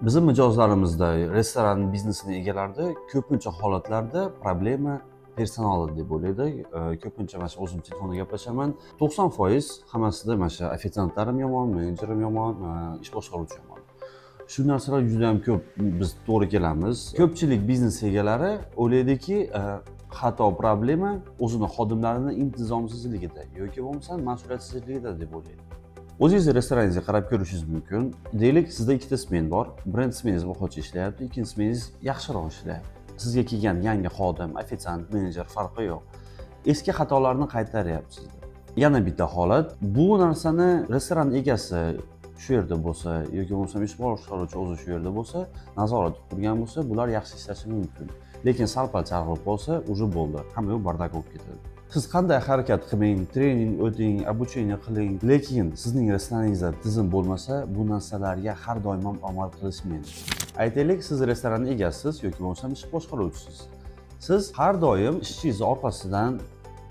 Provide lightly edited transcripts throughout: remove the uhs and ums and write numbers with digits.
Bizni mijozlarimizda, restoran biznesini egalarida ko'pincha holatlarda problema personalda deb o'ylaydi. Ko'pincha mana shu o'zim telefonda gaplashaman, 90% hammasida mana shu ofitsiantlarim yomon, menejerim yomon, ish boshqaruvchi yomon. Shu narsalar juda yam ko'p biz to'g'ri kelamiz. Ko'pchilik biznes egalari o'ylaydiki, xato, problema o'zini xodimlarini intizomsizligida yoki bo'lmasa mas'uliyatsizligida deb o'ylaydi. O'zingizni restoraningizga qarab ko'rishingiz mumkin. Deylik, sizda ikkita smen bor. Birinchi smeningiz boshqacha ishlayapti, ikkinchi smeningiz yaxshiroq ishlayapti. Sizga kelgan yangi xodim, ofitsiant, menejer, farqi yo'q, eski xatolarni qaytaryapti sizda. Yana bitta holat: bu narsani restoran egasi shu yerda bo'lsa yoki bo'lmasam ish boshqaruvchi o'zi shu yerda bo'lsa, nazorat qilib turgan bo'lsa, bular yaxshi ishlashi mumkin. Lekin sal pal chalg'ib qolsa, уже bo'ldi, hamma yoq бардак bo'lib ketadi. Siz qanday harakat qilmang, trening o'ting, обучение qiling, lekin sizning restoraningizda tizim bo'lmasa, bu narsalarga har doim ham amal qilishmaydi. Aytaylik, siz restoranni egasisiz yoki bo'lmasam ish boshqaruvchisiz. Siz har doim ishchingizni orqasidan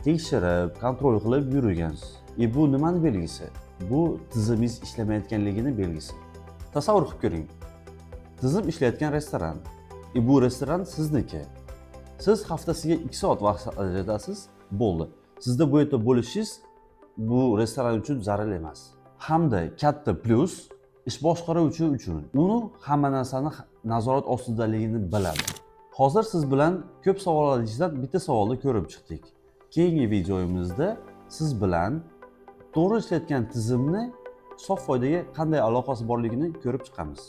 tekshirib, контроль qilib yurgansiz. И bu nimani belgisi? Bu tizimingiz ishlamayotganligini belgisi. Tasavvur qilib ko'ring, tizim ishlayotgan restoran, и bu restoran sizniki. Siz haftasiga 2 soat vaqt ajratasiz, bo'ldi. Sizda bu yerda bo'lishingiz bu restoran uchun zarur emas. Hamda katta plyus ish boshqaruvchi uchun: uni hamma narsani nazorat ostidaligini biladi. Hozir siz bilan ko'p savollar ichidan bitta savolni ko'rib chiqdik. Keyingi videomizda siz bilan to'g'ri ishlayotgan tizimni sof foydaga qanday aloqasi borligini ko'rib chiqamiz.